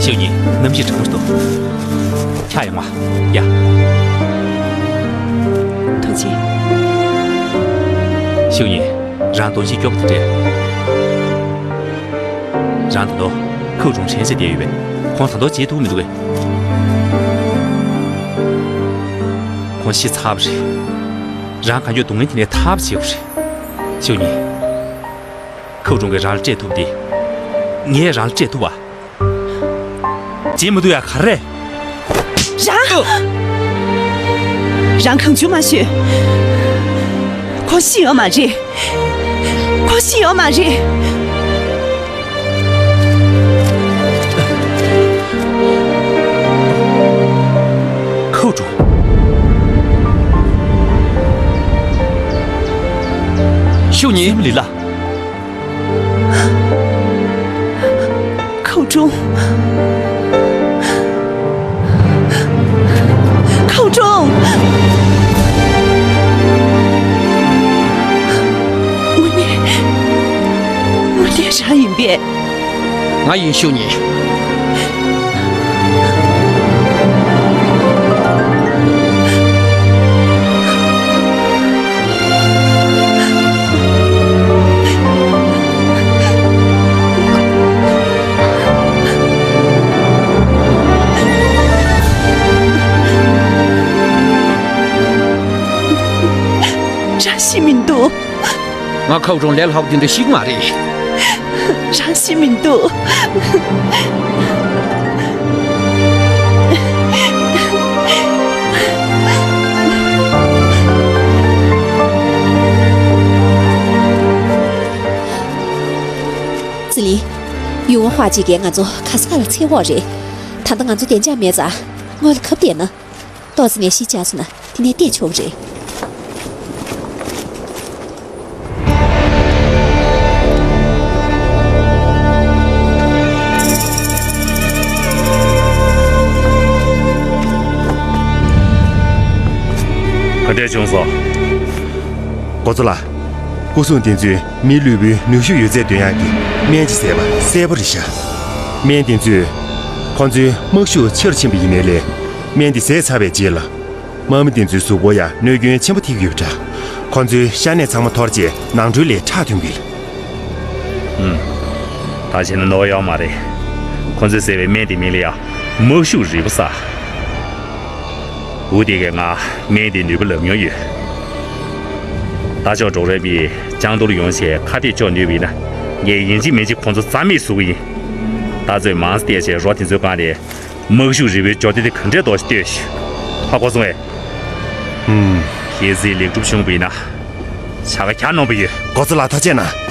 ཤུག་ཉིན་གནམ་གཤིས་གྲང་མོ་འདུག་ཆ་ཡོང་བ། ཡ། ཐུགས་རྗེ། ཤུག་ཉིན་རང་གདོང་ཞིག་སྐྱོ་པོ་དེ་འདྲས། རང་ད་དུང་ཁའུ་ཀྲུང་དྲན་བྱས་བསྡད་ཡོད་པས། ཁོང་ད་དུང་བརྗེད་ཐུབ་མི་འདུག་གས། ཁོང་ཤི་ཚར་བ་རེད། རང་གང་མགྱོགས་སྡུག་བསྔལ་དེ་ནས་ཐར་བ་བྱེད་དགོས་རེད། ཤུག་ཉིན། ཁའུ་ཀྲུང་གིས་རང་ལ་སྤྲད་ཐུབ་པ་དེ། ངས་རང་ལ་སྤྲད་ཐུབ་པ། བྱེད་མི་ཐུབ་ཡ་ག་རེ་རེད། རང་། རང་གང་བྱུང་མ་ཤོད། ཁོ་ཤི་ཡོད་མ་རེད། ཁོ་ཤི་ཡོད་མ་རེད། ཁའུ་ཀྲུང་། ཤུག་ཉིན། སེམས་ལི་ལ། ཁའུ་ཀྲུང་། ཁའུ་ཀྲུང་། དངོས་གནས། དངོས་གནས་རང་ཡིན་པས། ང་ཡིན། ཤུག་ཉིན། རང་ཤི་མི་འདུག་ང་ཁའུ་ཀྲུང་ལས་སླ་པོ་དེ་འདྲ་ཤི་གི་མ་རེད། རང་ཤི་མི་འདུག་ཙི་ལི། ཡུང་ཧྭ་གཅིག་གིས་ང་ཚོ་ག་ས་ག་ལ་འཚོལ་འོག་རེད། ད་ལྟ་ང་ཚོ་བདེ་འཇགས་མེད་ཙང་། སྔོན་ལ་ཁ་བརྡས་ན། ཏོག་ཙམ་ནས་གཞིས་ཆགས་སོང་ན་དེ་ནས་བལྟས་ཆོག་གི་རེད། ག་འདྲས་བྱུང་སོང་། འགོ་གཙོ་ལགས། སྐུ་སྲུང་དེ་ཚོས་མི་ལུས་པོའི་ནུས་ཤུགས་ཡོད་ཚད་འདོན་ཡག་གི་སྨན་ཅིག་བཟས་པ་གསལ་པོ་རེད་ཤག་སྨན་དེ་ཚོས་ཁོང་ཚོའི་དམག་ཤུགས་ཆེ་རུ་ཕྱིན་པ་ཡིན་ནའི་ལས། སྨན་དེ་བཟས་ཚར་བའི་རྗེས་ལ། དམག་མི་དེ་ཚོའི་གཟུགས་པོ་ཡང་གནོད་སྐྱོན་ཆེན་པོ་ཐེབས་ཀྱི་ཡོད་པ་འདྲ། ཁོང་ཚོའི་ཤ་གནད་ཚང་མ་འཐོར་རྗེས་ནང་ཁྲོལ་ལས་ཁྲག་ཐོན་གྱི་ཡོད། ཨུམ། ད་བྱས་ན་ནོར་ཡོད་མ་རེད། ཁོ་ཚོས་བཟས་པའི་སྨན་དེའི་མིང་ལ་ཡང་དམག་ཤུགས་རིལ་བུ་ཟེར། འུ་དེ་གས་ང་སྨན་དེའི་ནུས་པ་ལབ་མྱོང་ཡོད། ད་ཕྱོགས་འབྲོག་རའི་མིས་ལྕང་རྡོར་ཡོང་བྱས་ཁ་གཏད་གཅོག་ནུས་པ་ཡིན་ན། ངས་ཡིན་གཅིག་མིན་གཅིག་ཁོ་ཚོ་རྩ་མེད་བཟོ་གི་ཡིན། ད་ཚོད་མང་ཙམ་བལྟས་བྱས་རོ་དེ་ཚོའི་སྒང་ནས། དམག་ཤུགས་རིལ་བུའི་འབྱོར་ལྡན་དེ་ག་འདྲས་འདུག་ལྟོས་ཤིག་ཧ་གོ་སོང་ངས། ཧུམ། གལ་སྲིད་ལེགས་གྲུབ་བྱུང་བ་ཡིན་ན། བྱ་དགའ་གྱ་ནོམ་པ་ཡོད། འགོ་གཙོ་ལགས་ཐུགས་རྗེ་གནང་།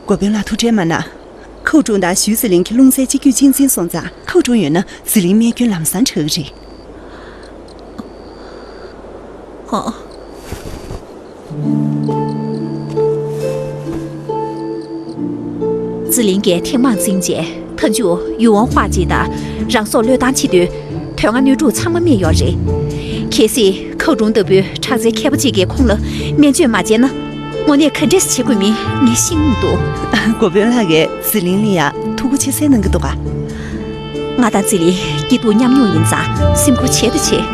འགོ་དཔོན་ལགས་ཐུགས་ཁྲལ་མ་གནང་། ཁའུ་ཀྲུང་དང་ཞུས་ཟི་ལིང་གི་རླུང་རྫས་གཅིག་གྱུར་གཅིག་འཛིན་སོང་ཙང་ཁའུ་ཀྲུང་ཡོད་ན་ཟི་ལིང་རྨས་སྐྱོན་ལམ་སང་དྲག་གི་རེད། ཧོ། ཟི་ལིང་གིས་ཐེངས་མང་འཛིན་རྗེས་མཐའ་མཇུག་ཡུའུ་ཝང་ཧྭ་ཅིག་དང་རང་སྲོག་བློས་བཏང་བྱེད་དུས། དོན་ལྔ་སྣོད་དྲུག་ཚང་མ་རྨས་ཡོད་རེད། གལ་སྲིད་ཁའུ་ཀྲུང་ལྟ་བུའི་ཁྲག་རྩའི་མཁས་པ་ཅིག་གིས་ཁོང་ལ་སྨན་བཅོས་མ་བྱས་ན། དངོས་གནས་ག་འདྲས་བྱེད་དགོས་མིན་ངས་ཤེས་ཀྱི་མི་འདུག་འགོ་དཔོན་ལགས་ཀྱིས་ཟི་ལིང་ལ་ཡང་ཐུགས་ཁུར་ཆེ་སེ་གནང་གི་འདུག་ག་ང་དང་ཟི་ལིང་སྐྱིད་སྡུག་མཉམ་མྱོང་ཡིན་ཙང་སེམས་ཁུར་བྱེད་དང་བྱེད།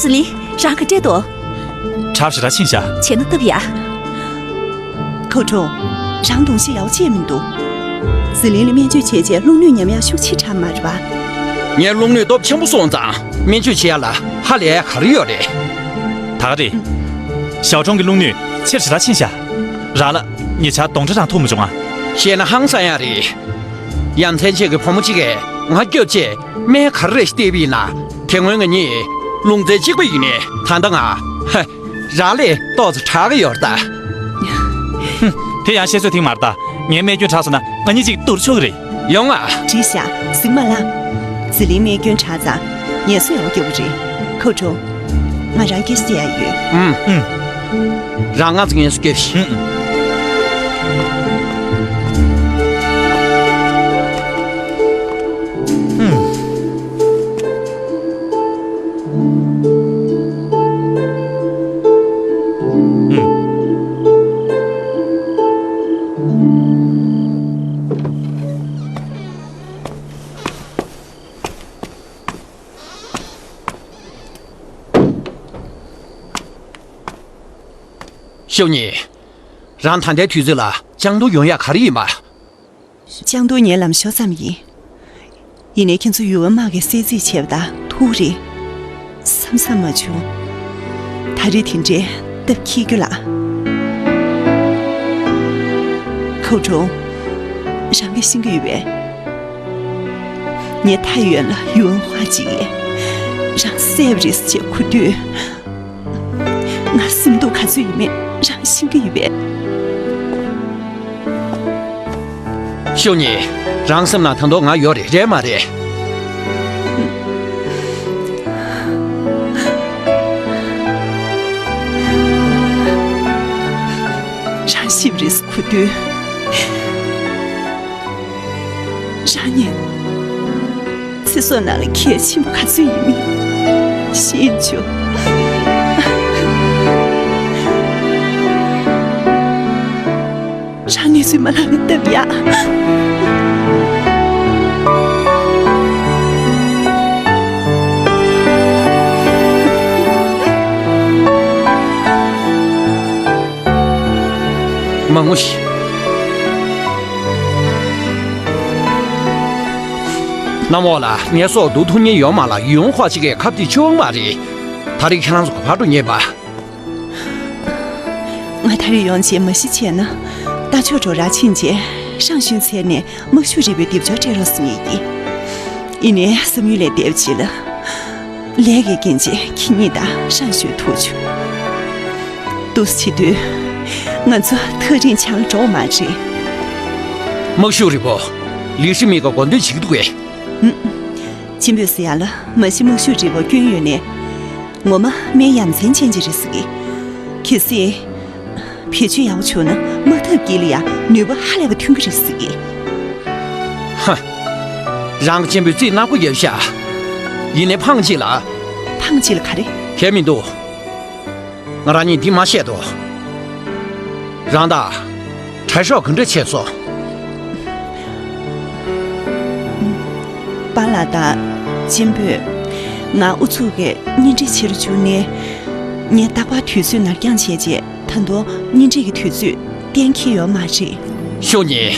ཟི་ལིང་། རང་ག་འདྲས་འདུག་ཁྲག་ཞེ་དྲག་ཕྱིན་ཤག་བྱས་ན་སྟབས་ཡག་ཁའུ་ཀྲུང་། རང་གདོང་ཤེད་ཡག་པོ་ཅིག་མི་འདུག་ཟི་ལིང་ལ་སྨན་བཅོས་བྱས་རྗེས་རླུང་ནད་ཉམས་ཡག་ཤུགས་ཆེ་དྲགས་མ་རེད་པ། ངའི་རླུང་ནད་སྟོབས་ཆེན་པོ་སོང་ཙང་སྨན་བཅོས་བྱེད་ཡག་ལ་ཧ་ལས་ཡག་ག་རེ་ཡོད་རེད། ད་ག་རེད། ཞའོ་ཀྲུང་གི་རླུང་ནད་ཆེ་རུ་ཞེ་དྲག་ཕྱིན་ཤག་རང་ལ་ཉེ་ཆར་གདོང་ཁྲ་རང་ཐུག་མ་བྱུང་ང་། བཤད་ན་ཧང་སང་ཡག་རེད། ཡ་མཚན་ཆེ་གི་བུ་མོ་གཅིག་གིས་ང་སྐྱོབ་ཆེད་སྨན་ག་རེ་རེ་ཞིག་སྟེར་བ་ཡིན་ན། དེ་སྔོན་ང་གཉིས་རླུང་རྫས་གཅིག་པ་ཡིན་ནའི་ད་ལྟ་ང་། ཧ། རང་ལས་ཏོག་ཙམ་དྲག་གི་ཡོད་རེད་ད། ཧུམ། དེ་ཡང་བཤད་ཚོད་ཐིག་མ་རེད་ད། ངའི་རྨས་སྐྱོན་དྲག་སོང་ན་ང་གཉིས་གཅིག་བསྡུར་ཆོག་གི་རེད། ཡོང་ང་། འགྲིག་ཤག་ཟིང་མ་ལངས། ཟི་ལིང་རྨས་སྐྱོན་དྲག་ཙང་ངལ་གསོ་ཡག་པོ་རྒྱག་དགོས་རེད། ཁའུ་ཀྲུང་། ང་རང་སྐད་ཆ་བཤད་ཡག་ཡོད། ཨུམ། ཨུམ། རང་ང་ཚོ་ངལ་གསོ་རྒྱོབས་ཤིག་ཨུམ། ཨུམ། ཤོ་ཉི། རང་ད་ལྟའི་དུས་ཚོད་ལ་ལྕང་རྡོར་ཡོང་ཡག་ག་རེ་ཡིན་པ། ལྕང་རྡོར་ངའི་ལམ་ཞོར་ཙམ་ཡིན། ཡིན་ནའི་ཁྱེད་ཚོ་ཡུལ་བ་དམག་གིས་གསོད་རྩིས་བྱས་པ་དང་ཐུག་རེད། བསམ་བསམ་མ་བྱུང་། ད་རེས་དེ་འདྲའི་སྟབས་འཁེལ་རྒྱུ་ལ། ཁའུ་ཀྲུང་། རང་གིས་ཤེས་ཀྱི་ཡོད་པས། ངའི་ཐའེ་ཡུན་ལ་ཡུའུ་ཝན་ཧྭ་ཅིག་གིས་རང་བསད་པ་རེད་ཟེར་གོ་དུས། ང་སེམས་སྡུག་ག་ཚོད་ཡིན་མིན་རང་ཤེས་ཀྱི་ཡོད་པས། ཤོ་ཉི། རང་སེམས་ནང་ད་དུང་ང་ཡོད་རེད་རེད་མ་རེད། རང་ཤི་བ་རེད་ཟེར་གོ་དུས། རང་ཉིད་ཚེ་སྲོག་ནང་ལ་གལ་ཆེན་པོ་ག་ཚོད་ཡིན་མིན་ཤེས་བྱུང་། རང་གནས་ཚུལ་མ་ལྷག་པའི་སྟབས་ཡག་མང་པོ་ཞིག་གནམ་འོག་ལ་ངའི་སྲོག་བསྡུ་ཐུབ་མཁན་ཡོད་མ་ལ་ཡུའུ་ཝན་ཧྭ་ཅིག་གིས་ཁ་གཏད་གཅོག་མ་རེད། ད་རེས་ཁྱེད་རང་ཚོ་ག་པར་འགྲོ་ཉེས་པ། ང་ད་རེས་ཡོང་རྗེས་མ་གཞི་བྱས་ན་རྟ་མཆོག་འགྲོ་ར་ཕྱིན་རྗེས་ཧྲང་ཞུན་ཚལ་ནས་དམག་ཤུགས་རིལ་བུའི་སྡེབ་སྦྱོར་སྤྲད་རོགས་ཟེར་ཡིན། ཡིན་ནའི་བསམ་ཡུལ་ལས་འདས་པ་ཅིག་ལ། ལས་ཀྱི་རྐྱེན་བྱས་ཁྱེད་གཉིས་དང་ཧྲང་ཞུན་ཐུག་བྱུང་། འདུག་སེ་བྱེད་དུས། ང་ཚོ་ཐག་རིང་ཆང་འགྲོ་མ་རེད། དམག་ཤུགས་རིལ་པོ་ལི་ཧྲི་མི་ག་མགོ་འདོན་བྱེད་ཀྱི་འདུག་གས། ཨུམ། གཅེན་པོས་ཟེར་ཡ་ལ་མ་གཞི་དམག་ཤུགས་རིལ་པོ་སྐྱོན་ཡོད་ནས། ངོ་མ་སྨན་ཡ་མཚན་ཅན་ཅིག་རེད་ཟེར་གི། གལ་སྲིད་བེད་སྤྱོད་ཡག་པོ་བྱུང་ན་དམག་འཐབ་དཀྱིལ་ལ་ཡ་ནུས་པ་ཧ་ལས་པ་ཐོན་གི་རེད་ཟེར་གི། ཧ། རང་གི་གཅེན་པོས་རྩིས་སྣ་ཁོ་ཡོད་ཤག། ཡིན་ནའི་ཕངས་ཅིག་ལ། ཕངས་ཅིག་ལ་ག་རེ། གལ་མི་འདུག། ང་རང་གཉིས་འདི་མ་བཤད་དོ། རང་དང་། གྲྭ་ཤོག་ག་འདྲ་བྱས་སོང་། པཱ་ལགས་དང་། གཅེན་པོས། ང་ཨུ་ཚུགས་ཀྱི་གཉེན་སྒྲིག་བྱེད་རུ་བཅུག་ནས། ངས་རྟག་པར་དུས་ཚོད་ནར་འགྱངས་བྱས་རྗེས་ད་དུང་གཉེན་སྒྲིག་གི་དུས་ཚོད་གཏན་འཁེལ་ཡོད་མ་རེད། ཤོག་གཉིས།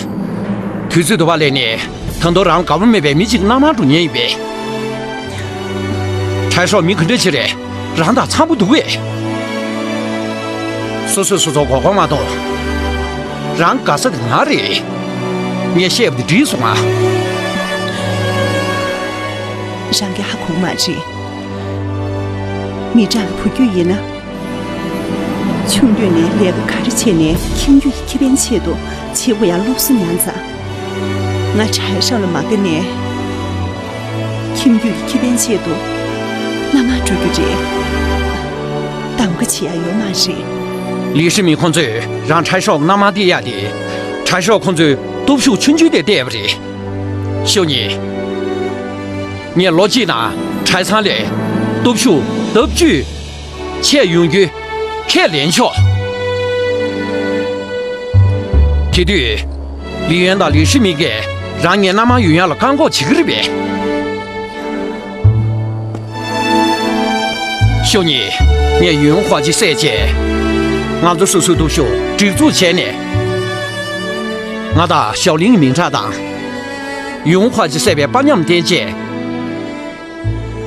དུས་ཚོད་དུ་བ་ལས་ནས། ད་དུང་རང་དགའ་པོ་མེད་པའི་མི་གཅིག་མནའ་མར་འགྲོ་ཉེན་ཡིན་པས། གྲྭ་ཤོག་མི་ག་འདྲ་ཅིག་རེད། རང་དང་འཚམ་པོ་འདུག་གས། སོ་སོས་སོ་སོ་མགོ་སྐོར་མ་གཏོང་། རང་དགའ་ས་དེ་ང་རེད། ངས་བཤད་པ་དེ་འགྲིག་སོང་ང་། རང་གིས་ཧ་གོ་མ་རེད། མི་གྲངས་བུ་རྒྱུད་ཡིན་ན། ཆུང་དུས་ནས་ལས་ཀ་ག་རེ་བྱས་ནས་ཁྱིམ་རྒྱུད་ཀྱི་ཁེ་ཕན་ཆེད་དུ་བྱེད་དགོས་ཡ་སློབ་གསོ་མྱངས་ཙང་། ང་གྲྭ་ཤག་ལ་མ་བསྐྱལ་ནས། ཁྱིམ་རྒྱུད་ཀྱི་ཁེ་ཕན་ཆེད་དུ་མནའ་མར་འགྲོ་རྒྱུ་རེད། གདམ་ག་བྱེད་ཡ་ཡོད་མ་རེད། ལི་ཧྲི་མི་ཁོང་ཚོས་རང་གྲྭ་ཤག་མནའ་མར་སྟེར་ཡ་དེ། གྲྭ་ཤག་ཁོང་ཚོའི་སྟོབས་ཤུགས་ཆུང་ཆུང་དེ་བལྟས་པ་རེད། ཤོག་གཉིས། ངས་ལོ་གཅིག་ནང་གྲྭ་ཚང་ལས་སྟོབས་ཤུགས་ལྡབ་བཅུ་ཆེ་ཡོང་རྒྱུའི་ཁས་ལེན་ཆོག། དེ་དུས་ལི་ཡོན་དང་ལི་ཧྲི་མི་གིས་རང་ངའི་མནའ་མར་ཡོང་ཡ་ལ་བཀག་འགོག་བྱེད་ཀྱི་རེད་པས། ཤོག་གཉིས། ངས་ཡུན་ཧྭ་ཅི་བསད་རྗེས། ང་ཚོ་སོ་སོའི་སྟོབས་ཤུགས་སྒྲིག་འཛུགས་བྱས་ནས། ང་དང་ཞའོ་ལིང་གི་མིང་གྲགས་དང་། ཡུན་ཧྭ་ཅི་བསད་པའི་དཔའ་ཉམས་བསྟན་རྗེས།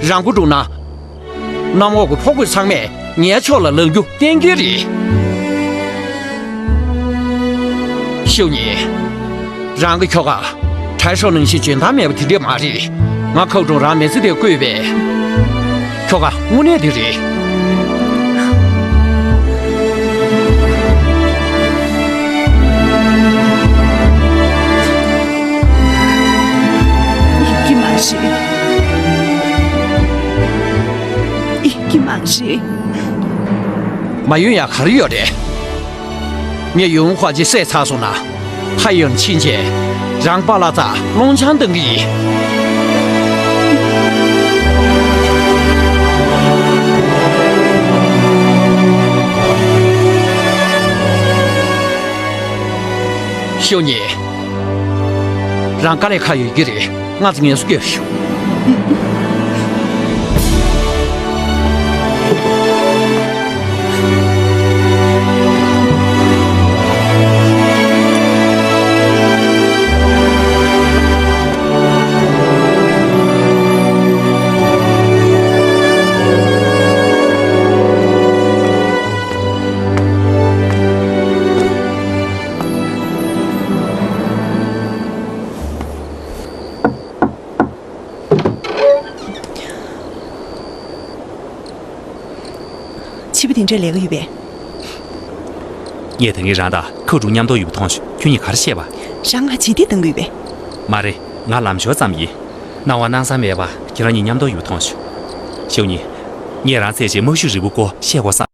རང་མགོ་བསྒྲུབས་ན། གནམ་འོག་གི་ཕོ་རྒོད་ཚང་མས་ངའི་ཕྱོགས་ལ་ལངས་རྒྱུ་གཏན་འཁེལ་རེད། ཤོག་གཉིས། རང་གི་ཁྱོ་ག་གྲྭ་ཤག་ནང་བཞིན་འཇོན་ཐང་མེད་པ་དེ་འདྲས་མ་རེད། ང་ཁག་དྲུང་རང་མི་ཚེ་འདིར་བསྐོས་པའི་ཁྱོ་ག་དངོས་གནས་དེ་རེད། ཡིན་གྱི་མ་རེད། ཡིན་གྱི་མ་རེད། མ་ཡོང་ཡ་ག་རེ་ཡོད་རེད། ངས་ཡུན་ཧྭ་ཅི་བསད་ཚར་སོང་ན། ཐའེ་ཡོན་ཕྱིན་རྗེས་རང་པཱ་ལགས་རྩར་སློང་ཆང་བཏང་གི་ཡིན། ཤོག་གཉིས། རང་དཀའ་ལས་ཁག་ཡོད་ཀྱི་རེད། ང་ཚོ་ངལ་གསོ་སྐྱོལ་ཞུ། ཕྱི་པོ་དེ་འདྲས་ལས་ཀ་ཡོད་པས། ངས་ད་གིན་རང་དང་ཁ་དྲུང་མཉམ་དུ་ཡོད་པ་མཐོང་བྱུང་། ཁྱོད་གཉིས་ག་རེ་བཤད་པ། རང་ང་ཇི་སྟེ་བཏང་གི་ཡོད་པས། མ་རེད། ང་ལམ་ཞོར་ཙམ་ཡིན། སྣང་བ་སྣང་ས་མེད་པ། ཁྱེད་རང་གཉིས་མཉམ་དུ་ཡོད་པ་མཐོང་བྱུང་། ཤོག་གཉིས། ངས་རང་བཙལ་རྗེས་དམག་ཤུགས་རིལ་པོ་སྐོར་བཤད་དགོས་བསམ།